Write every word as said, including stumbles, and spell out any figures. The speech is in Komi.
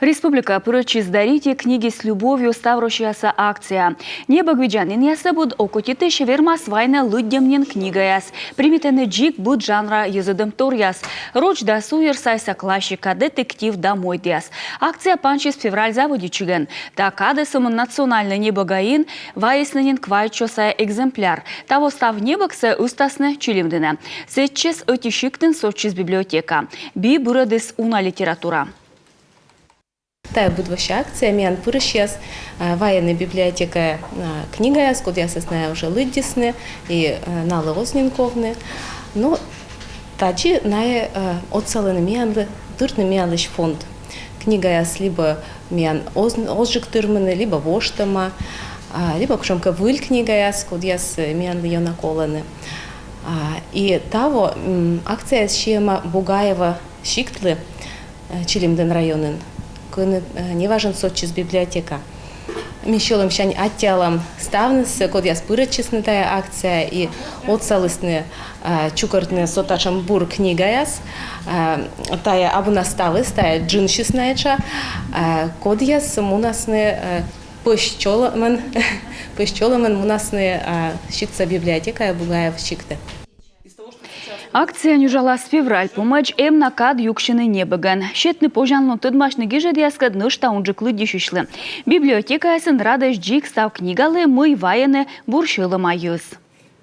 Республикаӧ пырӧдчис «Дарите книги с любовью» ставроссияса акция. Небӧг видзанінъясӧ быд окотитысь вермас вайны лыддьӧм нин книгаяс. Примитӧны дзик быд жанра йӧзӧдӧмторъяс: роч да суйӧр сайса классика, детектив да мойдъяс. Акция пансис февраль заводитчигӧн. Та кадӧ сӧмын национальнӧй небӧгаын вайисны нин квайтсё сайӧ экземпляр. Таво став небӧгсӧ ыстасны Чилимдінӧ. Сэтчӧс ӧти сиктын сотчис библиотека. Би бырӧдіс уна литература. Тайӧ быд вообще акция, миян пырысьяс, а, вайӧны библиотекаӧ, а, книгаяс, кодъясӧс найӧ уже лыддисны, и, а, налы оз нин ковны. Но тадзи найӧ, а, отсалӧны миянлы, тыртны миянлысь фонд. Книгаяс либӧ миян оз, озджык тырмыны, либӧ воштӧма, а, либӧ кутшӧмкӧ выль книгаяс, кодъяс, э, миянлы ёна колӧны. А, и таво, м, акцияыс сиӧма Бугаево сиктлы, э, Чилимдін районын, кӧні, э, неважӧн сотчис библиотека. Ми сьӧлӧмсянь аттьӧалам ставнысӧ, кодъяс пырӧдчисны тайӧ акцияӧ и отсалісны, э, чукӧртны со татшӧм бур книгаяс. Э, тайӧ абу на ставыс, тайӧ джынсьыс на этша, э, кодъяс мунасны, э, пӧсь чолӧмӧн, пӧсь чолӧмӧн мунасны, э, сиктса библиотекаӧ, Бугаев сиктӧ. Акция нюжалас февраль помӧдз. Эм на кад юксьыны небӧгӧн. Сетны позянлун тӧдмасьны гижӧдъяскӧд нӧшта унджык лыддьысьысьлы. Библиотекаясын радӧсь дзик став книгалы, мый вайӧны бур сьӧлӧма йӧз.